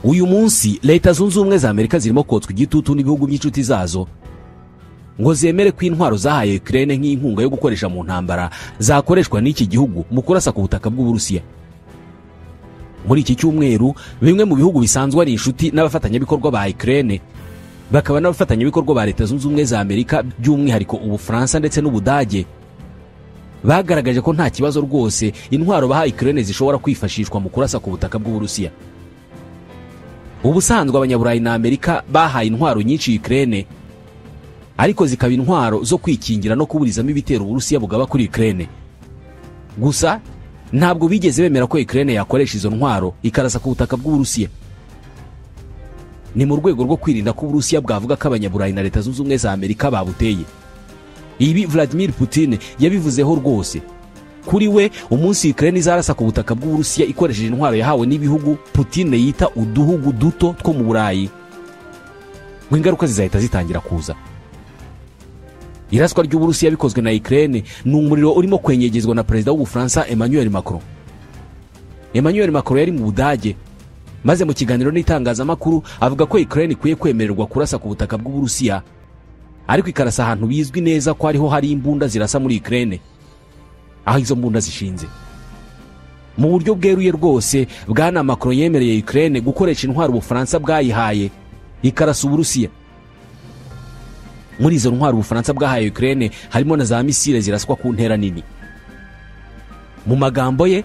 Uyu munsi Leta Zunze Ubumwe za Amerika zirimo kotswa igitutu n'ibihugu by'inshuti zazo ngo zemere ko intwaro zahaye Ukraine nk'inkunga yo gukoresha mu ntambara zakoreshwa n'iki gihugu mu kurasa ku butaka bw'Uburusiya. Muri iki cyumweru bimwe mu bihugu bisanzwe ari inshuti n'abafatanyabikorwa ba Ukraine bakaba n'abafatanyabikorwa ba Leta Zunze Ubumwe za Amerika, by'umwihariko Ubufaransa ndetse n'Ubudage, bagaragaje ko nta kibazo rwose intwaro baha Ukraine zishobora kwifashishwa mu kurasa ku butaka bw'Uburusiya. Ubusanzwe Abanyaburayi na Amerika bahaye intwaro nyinshi Ukraine, ariko zikaba intwaro zo kwikingira no kuburizamo ibitero Uburusiya bugaba kuri Ukraine. Gusa ntabwo bigeze bemera ko Ukraine yakoresha izo ntwaro ikarasa ku butaka bw'Uburusiya. Ni mu rwego rwo kwirinda ko Uburusiya bwavuga ko Abanyaburayi na Leta Zunze Ubumwe za Amerika babuteye. Ibi Vladimir Putin yabivuzeho rwose. Kuri we umunsi Ukraine izarasa ku butaka bw'Uburusiya ikoresheje intwaro yahawe n'ibihugu Putin yita uduhugu duto two mu Burayi, ngo ingaruka zizahita zitangira kuza. Iraswa ry'Uburusiya bikozwe na Ukraine ni umuriro urimo kwenyegezwa na Perezida w'Ubufaransa Emmanuel Macron. Emmanuel Macron yari mu Budage, maze mu kiganiro n'itangazamakuru avuga ko Ukraine ikwiye kwemererwa kurasa ku butaka bw'Uburusiya, ariko ikarasa ahantu bizwi neza ko ariho hari imbunda zirasa muri Ukraine, aho izo mbunda zishinze. Mu buryo bweruye rwose Bwana Macron yemereye Ukraine gukoresha intwaro Ubufaransa bwayihaye ikarasa Uburusiya. Muri izo ntwaro Ubufaransa bwahaye Ukraine harimo na za misile ziraswa ku ntera nini. Mu magambo ye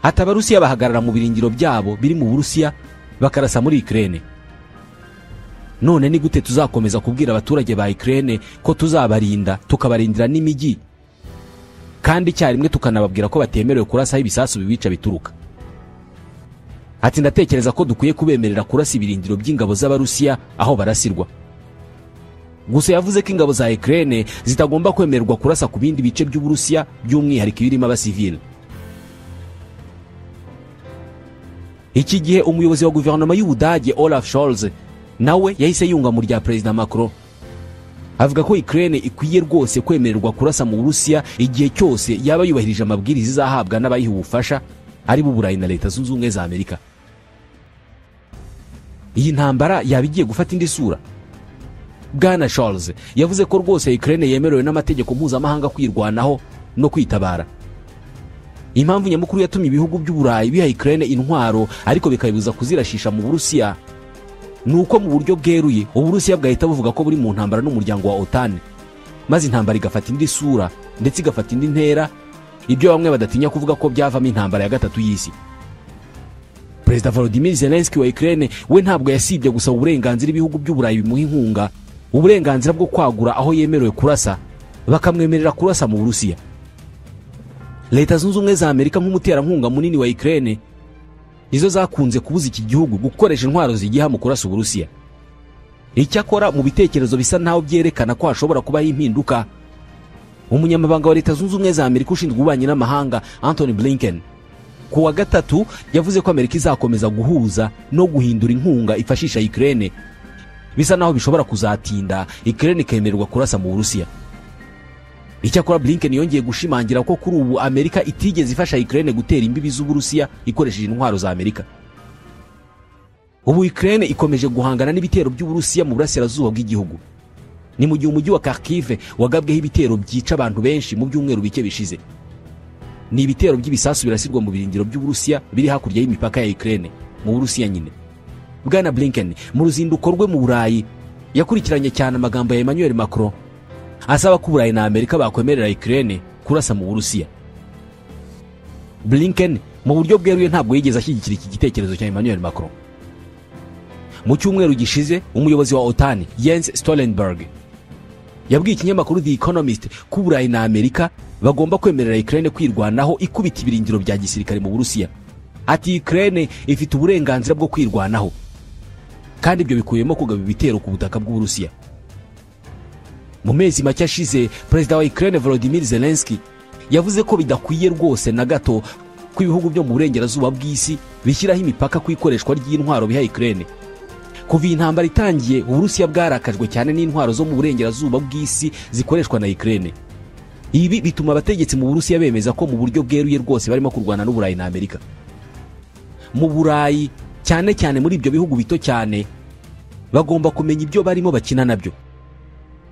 ati Abarusiya bahagarara mu biringiro byabo biri mu Burusiya bakarasa muri Ukraine. None ni gute tuzakomeza kubwira abaturage ba Ukraine ko tuzabarinda tukabarindira n'imijyi, kandi icyarimwe tukanababwira ko batemerewe kurasa ibisasu bibica bituruka? Ati ndatekereza ko dukwiye kubemerera kurasa ibirindiro by'ingabo z'Abarusiya aho barasirwa. Gusa yavuze ko ingabo za Ukraine zitagomba kwemererwa kurasa ku bindi bice by'Uburusiya, by'umwihariko ibirimo abasivile. Iki gihe umuyobozi wa guverinoma y'Ubudage Olaf Scholz nawe yahise yunga mu rya Perezida Macron, avuga ko Ukraine ikwiye rwose kwemererwa kurasa mu Burusiya igihe cyose yaba yubahirije amabwiriza izahabwa n'abayiha ubufasha ari bo Burayi na Leta Zunze Ubumwe za Amerika. Iyi ntambara yaba igiye gufata indi sura. Bwana Scholz yavuze ko rwose Ukraine yemerewe n'amategeko mpuzamahanga kwirwanaho no kwitabara. Impamvu nyamukuru yatumye ibihugu by'Uburayi biha Ukraine intwaro ariko bikayibuza kuzirashisha mu Burusiya ni uko mu buryo bweruye Uburusiya bwahita buvuga ko buri mu ntambara n'umuryango wa OTAN, maze intambara igafata indi sura ndetse igafata indi ntera, ibyo bamwe badatinya kuvuga ko byavamo intambara ya gatatu y'isi. Perezida Volodymyr Zelensky wa Ukraine we ntabwo yasibye gusaba uburenganzira ibihugu by'Uburayi bimuha inkunga, uburenganzira bwo kwagura aho yemerewe kurasa, bakamwemerera kurasa mu Burusiya. Leta Zunze Ubumwe za Amerika nk'umuterankunga munini wa Ukraine nizo zakunze kubuza iki gihugu gukoresha intwaro zigiha mu kurasa Uburusiya. Icyakora mu bitekerezo bisa naho byerekana ko hashobora kubaho impinduka, umunyamabanga wa Leta Zunze Ubumwe za Amerika ushinzwe ububanyi n'amahanga Anthony Blinken ku wa gatatu yavuze ko Amerika izakomeza guhuza no guhindura inkunga ifashisha Ukraine, bisa naho bishobora kuzatinda Ukraine ikemererwa kurasa mu Burusiya. Icyakora Blinken yongeye gushimangira ko kuri ubu Amerika itigeze ifasha Ukraine gutera imbibi z'Uburusiya ikoresheje intwaro za Amerika. Ubu Ukraine ikomeje guhangana n'ibitero by'Uburusiya mu burasirazuba bw'igihugu. Ni mu gihe umujyi wa Kharkiv wagabweho ibitero byica abantu benshi mu byumweru bike bishize. Ni ibitero by'ibisasu birasirwa mu birindiro by'Uburusiya biri hakurya y'imipaka ya Ukraine mu Burusiya nyine. Bwana Blinken mu ruzinduko rwe mu Burayi yakurikiranye cyane amagambo ya Emmanuel Macron asaba ko Uburayi na Amerika bakwemerera Ukraine kurasa mu Burusiya. Blinken mu buryo bweruye ntabwo yigeze ashyigikira iki gitekerezo cya Emmanuel Macron. Mu cyumweru gishize umuyobozi wa OTAN Jens Stoltenberg yabwiye ikinyamakuru The Economist ko Uburayi na Amerika bagomba kwemerera Ukraine kwirwanaho ikubita ibirindiro bya gisirikare mu Burusiya. Ati Ukraine ifite uburenganzira bwo kwirwanaho, kandi ibyo bikuyemo kugaba ibitero ku butaka bw'Uburusiya. Mu mezi make ashize Perezida wa Ukraine Volodymyr Zelensky yavuze ko bidakwiye rwose na gato ko ibihugu byo mu burengerazuba bw'isi bishyiraho imipaka ku ikoreshwa ry'intwaro biha Ukraine. Kuva iyi ntambara itangiye Uburusiya bwarakajwe cyane n'intwaro zo mu burengerazuba bw'isi zikoreshwa na Ukraine. Ibi bituma abategetsi mu Burusiya bemeza ko mu buryo bweruye rwose barimo kurwana n'Uburayi na Amerika. Mu Burayi Cyane cyane muri ibyo bihugu bito cyane bagomba kumenya ibyo barimo bakina nabyo.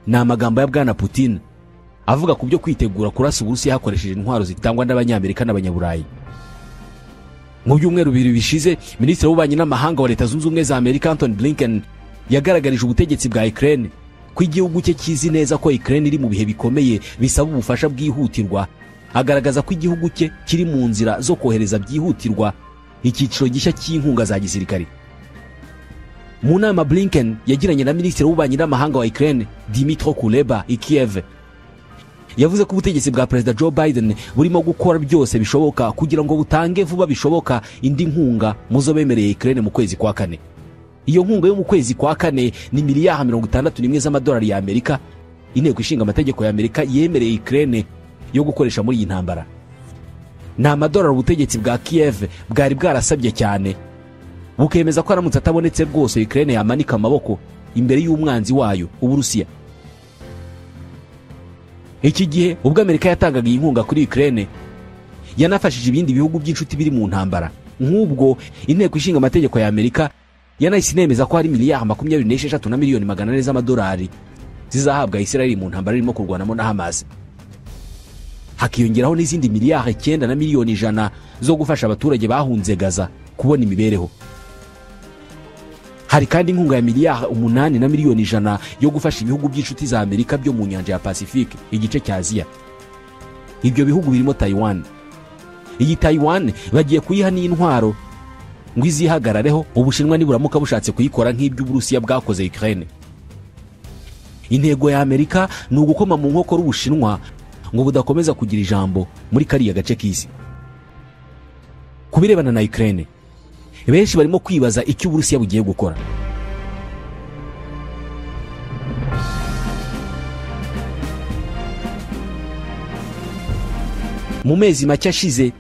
Ni amagambo ya Bwana Putin avuga ku byo kwitegura kurasa Uburusiya hakoresheje intwaro zitangwa n'Abanyamerika n'Abanyaburayi. Mu byumweru bibiri bishize, Minisitiri w'Ububanyi n'Amahanga wa Leta Zunze Ubumwe za Amerika Antony Blinken yagaragarije ubutegetsi bwa Ukraine ko igihugu cye kizi neza ko Ukraine iri mu bihe bikomeye bisaba ubufasha bwihutirwa, agaragaza ko igihugu cye kiri mu nzira zo kohereza byihutirwa icyiciro gishya cy'inkunga za gisirikare. Mu nama Blinken yagiranye na Minisitiri w'Ububanyi n'Amahanga wa Ukraine Dmytro Kuleba i Kiev, yavuze ko ubutegetsi bwa Perezida Joe Biden burimo gukora byose bishoboka kugira ngo butange vuba bishoboka indi nkunga muzo bemereye Ukraine mu kwezi kwa kane. Iyo nkunga yo mu kwezi kwa kane ni miliyari 61 z'amadolari ya Amerika inteko ishinga amategeko ya Amerika yemereye Ukraine yo gukoresha muri iyi ntambara. Ni amadolari ubutegetsi bwa Kiev bwari bwarasabye cyane, bukemeza ko aramutse atabonetse rwose Ukraine yamanika amaboko imbere y'umwanzi wayo Uburusiya. Iki gihe ubwo Amerika yatangaga iyi nkunga kuri Ukraine, yanafashije ibindi bihugu by'inshuti biri mu ntambara. Nk'ubwo inteko ishinga amategeko ya Amerika yanahise inemeza ko hari miliyari 26 na miliyoni 400 z'amadolari zizahabwa Israel mu ntambara irimo kurwanamo na Hamas. Hakiyongeraho n'izindi miliyari 9 na miliyoni 100 zo gufasha abaturage bahunze Gaza kubona imibereho. Hari kandi inkunga ya miliyari 8 na miliyoni 100 yo gufasha ibihugu by'inshuti za Amerika byo mu nyanja ya Pacifique, igice cya Aziya. Ibyo bihugu birimo Taiwan. Iyi Taiwan bagiye kuyiha n'intwaro ngo izihagarareho Ubushinwa niburamuka bushatse kuyikora nk'ibyo Uburusiya bwakoze Ukraine. Intego ya Amerika ni ugukoma mu nkokora Ubushinwa ngo budakomeza kugira ijambo muri kariya gace k'isi. Kubirebana na Ukraine, benshi barimo kwibaza icyo Uburusiya bugiye gukora. Mu mezi make ashize,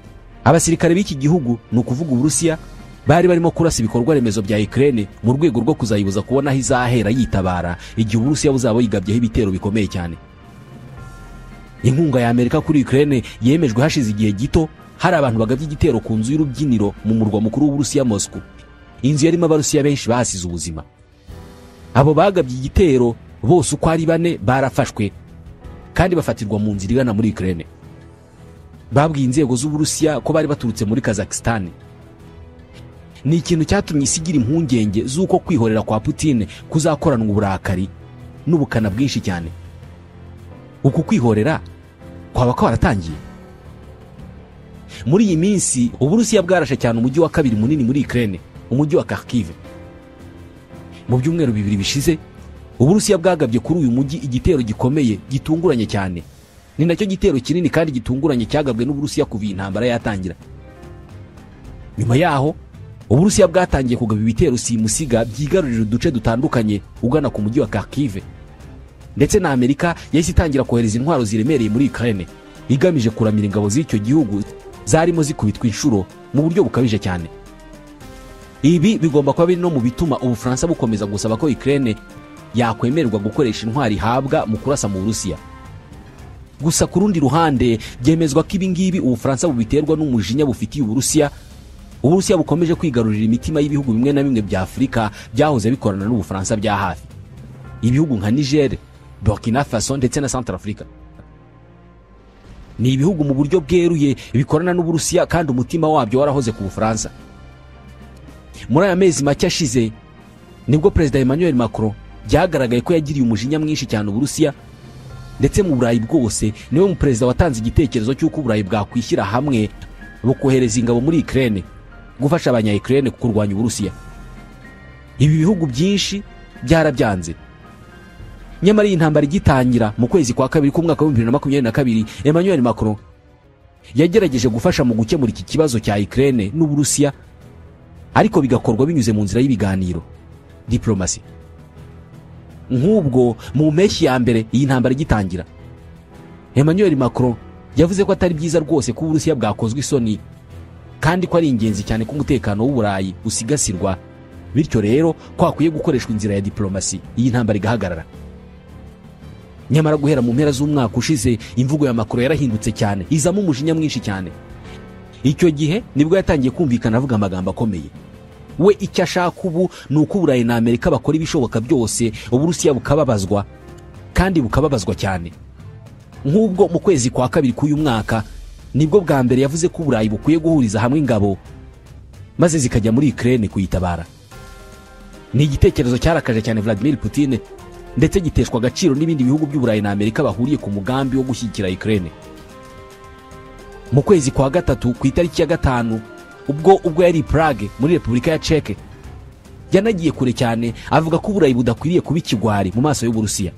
abasirikare b'iki gihugu, ni ukuvuga Uburusiya, bari barimo kurasa ibikorwa remezo bya Ukraine mu rwego rwo kuzayibuza kubona aho izahera yitabara igihe Uburusiya buzaba yigabyeho ibitero bikomeye cyane. Inkunga ya Amerika kuri Ukraine yemejwe hashize igihe gito hari abantu bagabye igitero ku nzu y'urubyiniro mu murwa mukuru w'Uburusiya Moscow. Inzu yarimo Abarusiya benshi bahasize ubuzima. Abo bagabye igitero bose uko ari bane barafashwe kandi bafatirwa mu nzira igana muri Ukraine. Babwiye inzego z'Uburusiya ko bari baturutse muri Kazakhstan. Ni ikintu cyatumye isi igira impungenge z'uko kwihorera kwa Putin kuzakoranwa uburakari n'ubukana bwinshi cyane. Uku kwihorera kwaba kwaratangiye. Muri iyi minsi Uburusiya bwarashe cyane umujyi wa kabiri munini muri Ukraine, umujyi wa Kharkiv. Mu byumweru bibiri bishize, Uburusiya bwagabye kuri uyu mujyi igitero gikomeye gitunguranye cyane. Ni nacyo gitero kinini kandi gitunguranye cyagabwe n'Uburusiya kuva iyi ntambara yatangira. Nyuma yaho Uburusiya bwatangiye kugaba ibitero simusiga byigarurira uduce dutandukanye ugana ku mujyi wa Kharkiv. Ndetse na Amerika yahise itangira kohereza intwaro ziremereye muri Ukraine igamije kuramira ingabo z'icyo gihugu zarimo zikubitwa inshuro mu buryo bukabije cyane. Ibi bigomba kuba biri no mu bituma Ubufaransa bukomeza gusaba ko Ukraine yakwemererwa gukoresha intwari ihabwa mu kurasa mu Burusiya. Gusa ku rundi ruhande byemezwa ko ibi ngibi Ubufaransa bubiterwa n'umujinya bufitiye Uburusiya. Uburusiya bukomeje kwigarurira imitima y'ibihugu bimwe na bimwe bya Afurika byahoze bikorana n'Ubufaransa bya hafi. Ibihugu nka Niger, Burkina Faso ndetse na Centrafrica. Ni ibihugu mu buryo bweruye bikorana n'Uburusiya kandi umutima wabyo warahoze ku Bufaransa. Muri aya mezi make ashize nibwo Perezida Emmanuel Macron byagaragaye ko yagiriye umujinya mwinshi cyane Uburusiya, ndetse mu Burayi bwose niwe mu perezida watanze igitekerezo cy'uko Uburayi bwakwishyira hamwe bukohereza ingabo muri Ukraine gufasha abanya Ukraine kurwanya Uburusiya. Ibi bihugu byinshi byarabyanze. Nyamara iyi ntambara igitangira mu kwezi kwa kabiri k'umwaka wa 2022, Emmanuel Macron yagerageje gufasha mu gukemura iki kibazo cya Ukraine n'Uburusiya, ariko bigakorwa binyuze mu nzira y'ibiganiro, diplomasi. Nk'ubwo mu mpeshyi ya mbere iyi ntambara igitangira, Emmanuel Macron yavuze ko atari byiza rwose ko Uburusiya bwakozwe isoni kandi ko ari ingenzi cyane ko umutekano w'Uburayi usigasirwa, bityo rero ko hakwiye gukoreshwa inzira ya diplomasi iyi ntambara igahagarara. Nyamara guhera mu mpera z'umwaka ushize imvugo ya Macron yarahindutse cyane, izamo umujinya mwinshi cyane. Icyo gihe nibwo yatangiye kumvikana avuga amagambo akomeye, We icyo ashaka ubu ni uko Uburayi na Amerika bakora ibishoboka byose Uburusiya bukababazwa, kandi bukababazwa cyane. Nk'ubwo mu kwezi kwa kabiri k'uyu mwaka nibwo bwa mbere yavuze ko Uburayi bukwiye guhuriza hamwe ingabo maze zikajya muri Ukraine kuyitabara. Ni igitekerezo cyarakaje cyane Vladimir Putin, ndetse giteshwa agaciro n'ibindi bihugu by'Uburayi na Amerika bahuriye ku mugambi wo gushyigikira Ukraine. Mu kwezi kwa gatatu ku itariki ya 5 ubwo yari Prague muri Repubulika ya Czech, yanagiye kure cyane avuga ko Uburayi budakwiriye kuba ikigwari mu maso y'Uburusiya.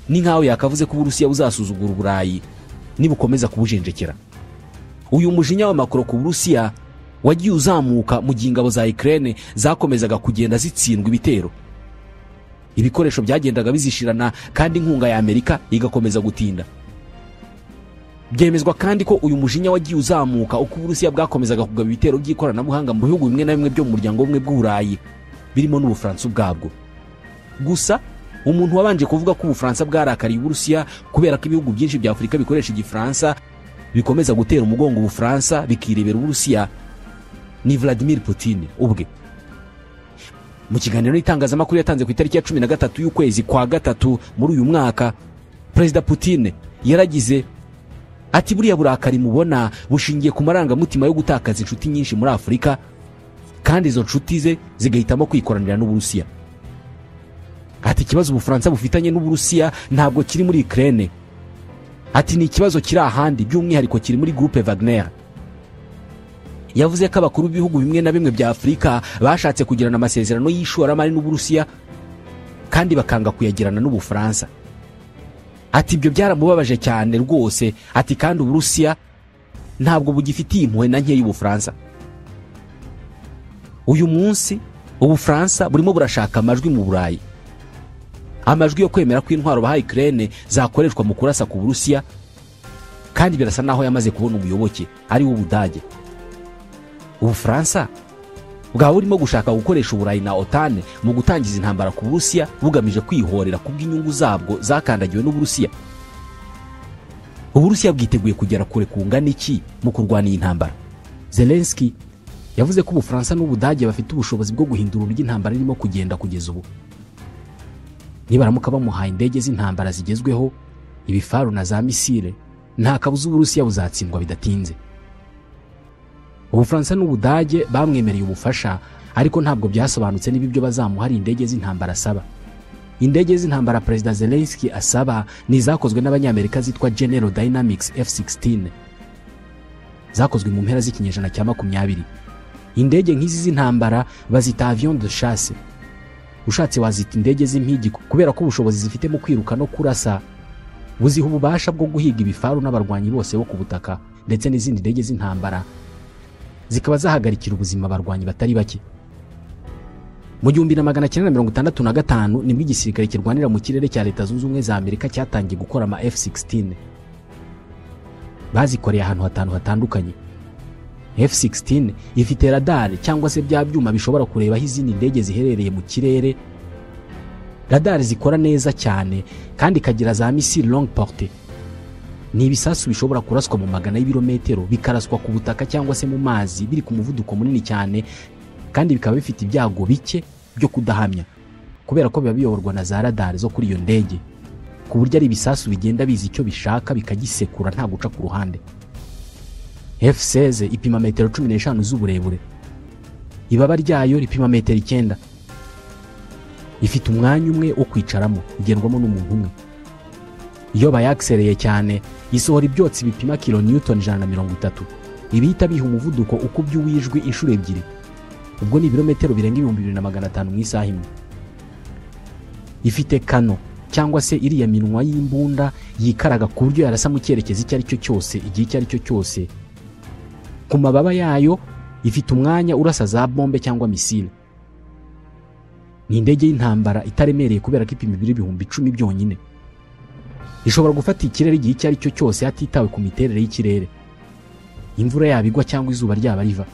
Ni nkaho yakavuze ko Uburusiya buzasuzugura Uburayi nibukomeza kubujenjekera. Uyu mujinya wa Macron ku Burusiya wagiye uzamuka mu gihe ingabo za Ukraine zakomezaga kugenda zitsindwa ibitero. Ibikoresho byagendaga bizishirana kandi inkunga ya Amerika igakomeza gutinda. Byemezwa kandi ko uyu mujinya wagiye uzamuka uko Uburusiya bwakomezaga kugaba ibitero by'ikoranabuhanga mu bihugu bimwe na bimwe byo mu muryango w'ubumwe bw'Uburayi, birimo n'Ubufaransa ubwabwo. Gusa umuntu wabanje kuvuga ko Ubufaransa bwarakariye Uburusiya kubera ko ibihugu byinshi bya Afurika bikoresha Igifaransa bikomeza gutera umugongo Ubufaransa bikirebera Uburusiya ni Vladimir Putin ubwe. Mu kiganiro n'itangazamakuru yatanze ku itariki ya 13 y'ukwezi kwa gatatu muri uyu mwaka, Perezida Putin yaragize ati: buriya burakari mubona bushingiye ku marangamutima yo gutakaza inshuti nyinshi muri Afurika, kandi izo nshuti ze zigahitamo kwikoranira n'Uburusiya. Ati ikibazo Ubufaransa bufitanye n'Uburusiya ntabwo kiri muri Ukraine. Ati ni ikibazo kiri ahandi, by'umwihariko kiri muri Groupe Wagner. Yavuze ko abakuru b'ibihugu bimwe na bimwe bya Afurika bashatse kugirana amasezerano y'ishoramari n'Uburusiya kandi bakanga kuyagirana n'Ubufaransa. Ati ibyo byaramubabaje cyane rwose. Ati kandi Uburusiya ntabwo bugifitiye impuhwe na nke y'Ubufaransa. Uyu munsi Ubufaransa burimo burashaka amajwi mu Burayi, amajwi yo kwemera ko intwaro bahaye Ukraine zakoreshwa mu kurasa ku Burusiya, kandi birasa naho yamaze kubona umuyoboke ari wo Ubudage. Ubufaransa bwaba burimo gushaka gukoresha Uburayi na OTAN mu gutangiza intambara ku Burusiya bugamije kwihorera kubw'inyungu zabwo zakandagiwe n'Uburusiya. Uburusiya bwiteguye kugera kure kungana iki mu kurwana iyi ntambara? Zelensky yavuze ko Ubufaransa n'Ubudage bafite ubushobozi bwo guhindura uburyo intambara irimo kugenda kugeza ubu. Nibaramuka bamuhaye indege z'intambara zigezweho, ibifaru na za misile, nta kabuza Uburusiya buzatsindwa bidatinze. Ubufaransa n'Ubudage bamwemereye ubufasha, ariko ntabwo byasobanutse niba ibyo bazamuha ari indege z'intambara asaba. Indege z'intambara Perezida Zelensky asaba ni izakozwe n'Abanyamerika zitwa General Dynamics F-16, zakozwe mu mpera z'ikinyejana cya 20. Indege nk'izi z'intambara bazita avion de chasse. Ushatse wazita indege z'impigi kubera ko ubushobozi zifite mu kwiruka no kurasa buziha ububasha bwo guhiga ibifaru n'abarwanyi bose bo ku butaka, ndetse n'izindi ndege z'intambara zikaba zahagarikira ubuzima abarwanyi batari bake. Mu 1965 nibwo igisirikare kirwanira mu kirere cya Leta Zunze Ubumwe za Amerika cyatangiye gukora ama F-16. Bazikoreye ahantu hatanu hatandukanye. F-16 ifite radar cyangwa se bya byuma bishobora kureba aho izindi ndege ziherereye mu kirere. Radar zikora neza cyane kandi ikagira za missile longue portée. Ni ibisasu bishobora kuraswa mu magana y'ibirometero, bikaraswa ku butaka cyangwa se mu mazi biri ku muvuduko munini cyane, kandi bikaba bifite ibyago bike byo kudahamya kubera ko biba biyoborwa na za radar zo kuri iyo ndege, ku buryo ari ibisasu bigenda bizi icyo bishaka bikagisekura nta guca ku ruhande. F-16 ipima metero 15 z'uburebure, ibaba ryayo ripima metero 9. Ifite umwanya umwe wo kwicaramo, igendwamo n'umuntu umwe. Iyo bayaksereye cyane isohora ibyotsi bipima kilonewton 130, ibihita biha umuvuduko ukubye uwijwi inshuro 2, ubwo ni ibirometero birenga 2500 mu isaha imwe. Ifite kano cyangwa se iriya minwa y'imbunda yikaraga ku buryo yarasa mu cyerekezo icyo ari cyo cyose igihe icyo ari cyo cyose. Ku mababa yayo ifite umwanya urasa za bombe cyangwa misile. Ni indege y'intambara itaremereye kubera ko ipima ibiro 10,000 byonyine. Ishobora gufata ikirere igihe icyo ari cyo cyose hatitawe ku miterere y'ikirere, imvura yabigwa cyangwa izuba ryaba riva.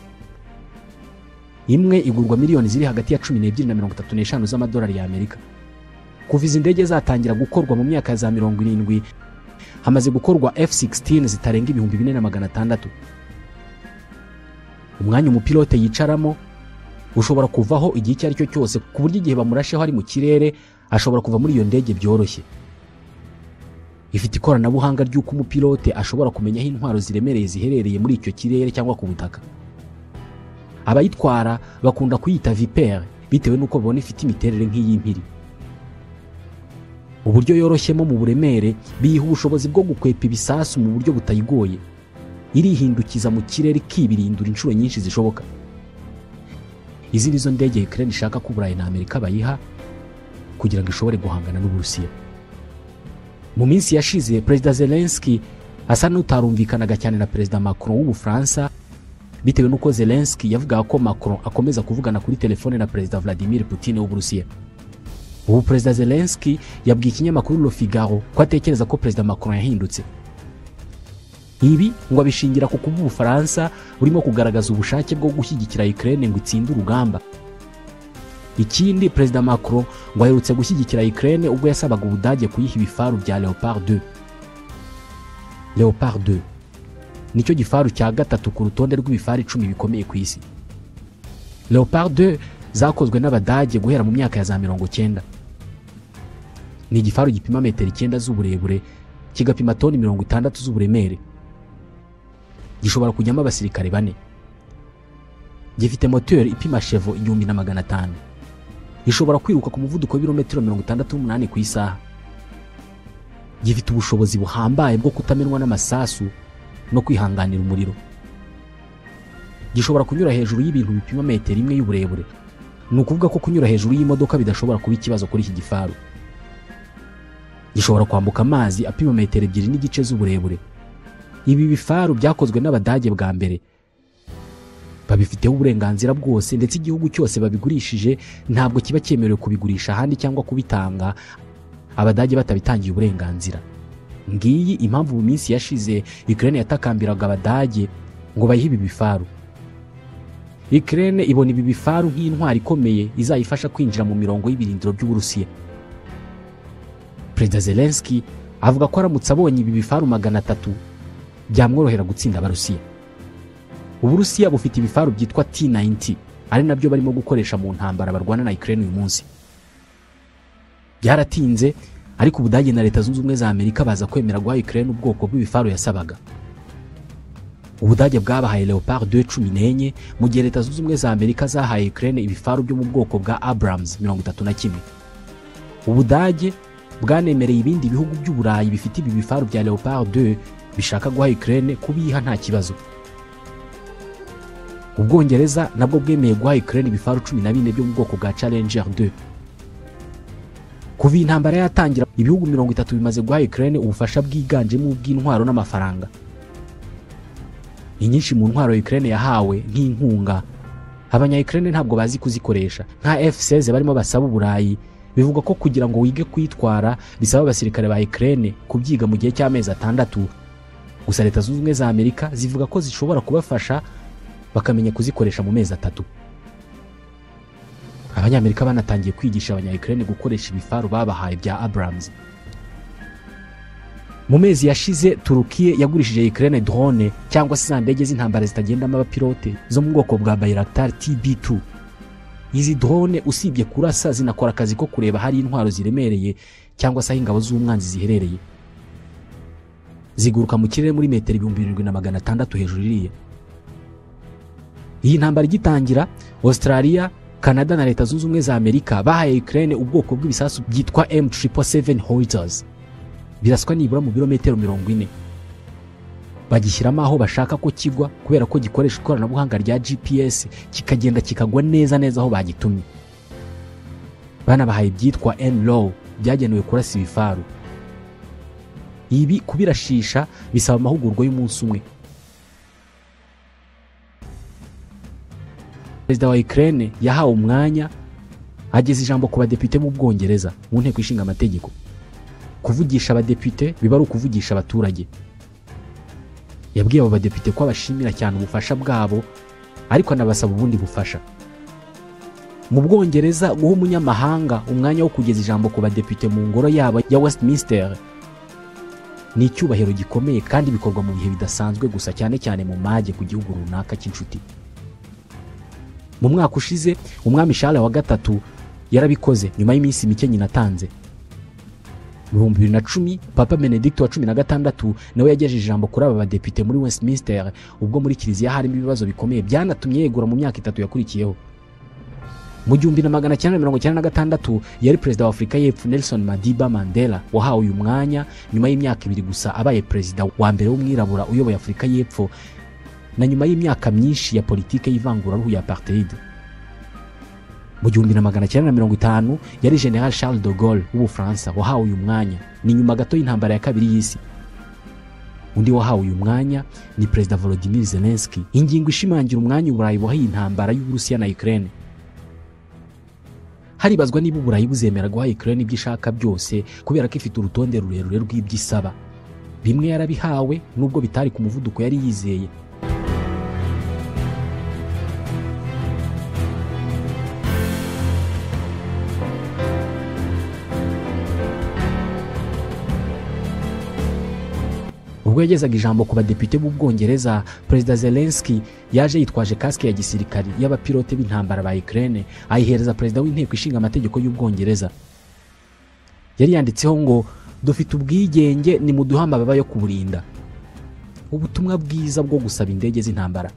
Imwe igurwa miliyoni ziri hagati ya 12 na 35 z'amadolari ya Amerika. Kuva izi ndege zatangira gukorwa mu myaka za 70 hamaze gukorwa F-16 zitarenga 4600. Umwanya umupilote yicaramo Ushobora kuvaho igihe icyo ari cyo cyose, ku buryo igihe bamurasheho ari mu kirere ashobora kuva muri iyo ndege byoroshye. Ifite ikoranabuhanga ry'uko umupilote ashobora kumenya aho intwaro ziremereye ziherereye muri icyo kirere cyangwa ku butaka. Abayitwara bakunda kuyita Viper bitewe n'uko babona ifite imiterere nk'iy'impiri. Uburyo yoroshyemo mu buremere biyiha ubushobozi bwo gukwepa ibisasu mu buryo butayigoye. Irihindukiza mu kirere ikibirindura inshuro nyinshi zishoboka. Izi nizo ndege Ukraine ishaka ko Uburayi na Amerika bayiha kugira ngo ishobore guhangana n'Uburusiya. Mu minsi yashize Perezida Zelensky asa n'utarumvikanaga cyane na Perezida Macron w'Ubufaransa, bitewe n'uko Zelensky yavugaga ko Macron akomeza kuvugana kuri telefone na Perezida Vladimir Putin w'Uburusiya. Ubu Perezida Zelensky yabwiye ikinyamakuru Le Figaro ko atekereza ko Perezida Macron yahindutse. Ibi ngo abishingira ku kuba Ubufaransa burimo kugaragaza ubushake bwo gushyigikira Ukraine ngo itsinde urugamba. Ikindi, Perezida Macron ngo aherutse gushyigikira Ukraine ubwo yasabaga Ubudage kuyiha ibifaru bya Leopard 2. Leopard 2 nicyo gifaru cya gatatu ku rutonde rw'ibifaru 10 bikomeye ku isi. Leopard 2 zakozwe n'Abadage guhera mu myaka ya za 90. Ni igifaru gipima metero 9 z'uburebure, kigapima toni 60 z'uburemere. Gishobora kujyamo abasirikare 4. Gifite moteri ipima chevo 1500. Ishobora kwiruka ku muvuduko w'ibirometero 68 ku isaha. Gifite ubushobozi buhambaye bwo kutamenwa n'amasasu no kwihanganira umuriro. Gishobora kunyura hejuru y'ibintu bipima metero 1 y'uburebure. Ni ukuvuga ko kunyura hejuru y'imodoka bidashobora kuba ikibazo kuri iki gifaru. Gishobora kwambuka amazi apima metero 2.5 z'uburebure. Ibi bifaru byakozwe n'Abadage bwa mbere, babifiteho uburenganzira bwose, ndetse igihugu cyose babigurishije ntabwo kiba cyemerewe kubigurisha ahandi cyangwa kubitanga Abadage batabitangiye uburenganzira. Ngiyi impamvu mu minsi yashize Ukraine yatakambiraga Abadage ngo bayihe ibi bifaru. Ukraine ibona ibi bifaru nk'intwari ikomeye izayifasha kwinjira mu mirongo y'ibirindiro by'Uburusiya. Perezida Zelensky avuga ko aramutse abonye ibi bifaru 300 byamworohera gutsinda Abarusiya. Uburusiya bufite ibifaru byitwa T90, ari nabyo barimo gukoresha mu ntambara barwana na Ukraine uyu munsi. Byaratinze, ariko Ubudage na Leta Zunze Ubumwe za Amerika baza kwemera guha Ukraine ubwoko bw'ibifaru yasabaga. Ubudage bwabahaye Leopard 2 14, mu gihe Leta Zunze Ubumwe za Amerika zahaye Ukraine ibifaru byo mu bwoko bwa Abrams 31. Ubudage bwanemereye ibindi bihugu by'Uburayi bifite ibi bifaru bya Leopard 2 bishaka guha Ukraine kubiha nta kibazo. Ubwongereza nabwo bwemeye guha Ukraine ibifaru 14 byo mu bwoko bwa Challenger 2. Kuva intambara yatangira, ibihugu 30 bimaze guha Ukraine ubufasha bwiganjemo ubw'intwaro n'amafaranga. Inyinshi mu ntwaro Ukraine yahawe nk'inkunga, abanya Ukraine ntabwo bazi kuzikoresha. Nka F16 barimo basaba Uburayi, bivuga ko kugira ngo wige kwitwara bisaba abasirikare ba Ukraine kubyiga mu gihe cy'amezi 6. Gusa Leta Zunze Ubumwe za Amerika zivuga ko zishobora kubafasha bakamenya kuzikoresha mu mezi 3. Abanyamerika banatangiye kwigisha abanya Ukraine gukoresha ibifaru babahaye bya Abrams. Mu mezi yashize Turukiye yagurishije Ukraine drone cyangwa se za ndege z'intambara zitagendamo abapilote zo mu bwoko bwa Bayraktar TB2. Izi drone usibye kurasa zinakora akazi ko kureba hari intwaro ziremereye cyangwa se aho ingabo z'umwanzi ziherereye. Ziguruka mu kirere muri metero 7600 hejuru iriya. Iyi ntambara igitangira, Australia, Canada na Leta Zunze Ubumwe za Amerika bahaye Ukraine ubwoko bw'ibisasu byitwa M777 Howitzers. Biraswa nibura mu birometero 40. Bagishyiramo aho bashaka ko kigwa kubera ko gikoresha ikoranabuhanga rya GPS, kikagenda kikagwa neza neza aho bagitumye. Banabahaye ibyitwa N-Law byagenewe kurasa ibifaru. Ibi kubirashisha bisaba amahugurwa y'umunsi umwe. Perezida wa Ukraine yahawe umwanya ageza ijambo ku badepite mu Bwongereza mu nteko ishinga amategeko. Kuvugisha abadepite biba ari ukuvugisha abaturage. Yabwiye abo badepite ko abashimira cyane ubufasha bwabo, ariko anabasaba ubundi bufasha. Mu Bwongereza guha umunyamahanga umwanya wo kugeza ijambo ku badepite mu ngoro yabo ya Westminster ni icyubahiro gikomeye, kandi bikorwa mu bihe bidasanzwe gusa, cyane cyane mu mage ku gihugu runaka cy'inshuti. Mu mwaka ushize umwami Charles wa gatatu yarabikoze nyuma y'iminsi mike nyina atanze. Mu 2010 Papa Benedict wa 16 nawe yagejeje ijambo kuri aba badepite muri Westminster, ubwo muri kiliziya harimo ibibazo bikomeye byanatumye yegura mu myaka 3 yakurikiyeho. Mu 1996 yari perezida wa Afurika y'Epfo Nelson Madiba Mandela wahawe uyu mwanya nyuma y'imyaka 2 gusa abaye perezida wa mbere w'umwirabura uyoboye Afurika y'Epfo, na nyuma y'imyaka myinshi ya politike y'ivanguraruhu ya apartheid. Mu 1950 yari General Charles de Gaulle w'Ubufaransa wahawe uyu mwanya, ni nyuma gato y'intambara ya kabiri y'isi. Undi wahawe uyu mwanya ni Perezida Volodymyr Zelensky, ingingo ishimangira umwanya Uburayi buhaye intambara y'Uburusiya na Ukraine. Haribazwa niba Uburayi buzemera guha Ukraine ibyo ishaka byose kubera ko ifite urutonde rurerure rw'ibyo isaba. Bimwe yarabihawe nubwo bitari ku muvuduko yari yizeye. Ubwo yagezaga ijambo ku badepite b'Ubwongereza, Perezida Zelensky yaje yitwaje kasike ya gisirikari y'abapilote b'intambara ba Ukraine, ayihereza perezida w'inteko ishinga amategeko y'Ubwongereza. Yari yanditseho ngo dufite ubwigenge, ni muduha amababa yo kuburinda. Ubutumwa bwiza bwo gusaba indege z'intambara.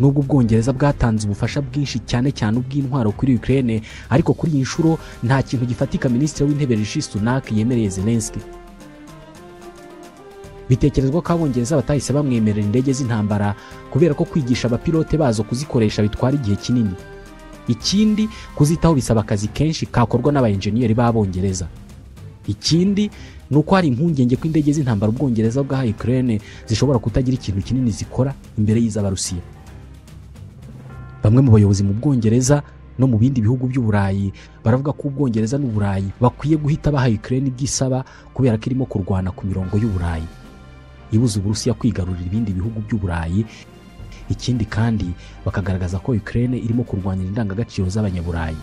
Nubwo Ubwongereza bwatanze ubufasha bwinshi cyane cyane ubw'intwaro kuri Ukraine, ariko kuri iyi nshuro nta kintu gifatika Minisitiri w'Intebe Rishi Sunak yemereye Zelensky. Bitekerezwa ko Abongereza batahise bamwemerera indege z'intambara kubera ko kwigisha abapilote bazo kuzikoresha bitwara igihe kinini. Ikindi, kuzitaho bisaba akazi kenshi kakorwa n'abaenjeniyeri b'Abongereza. Ikindi ni uko hari impungenge ko indege z'intambara Ubwongereza bwahaye Ukraine zishobora kutagira ikintu kinini zikora imbere y'iz'Abarusiya. Bamwe mu bayobozi mu Bwongereza no mu bindi bihugu by'Uburayi baravuga ko Ubwongereza n'Uburayi bakwiye guhita baha Ukraine ibyo isaba kubera ko irimo kurwana ku mirongo y'Uburayi, ibuza Uburusiya kwigarurira ibindi bihugu by'Uburayi. Ikindi kandi bakagaragaza ko Ukraine irimo kurwanya indangagaciro z'Abanyaburayi.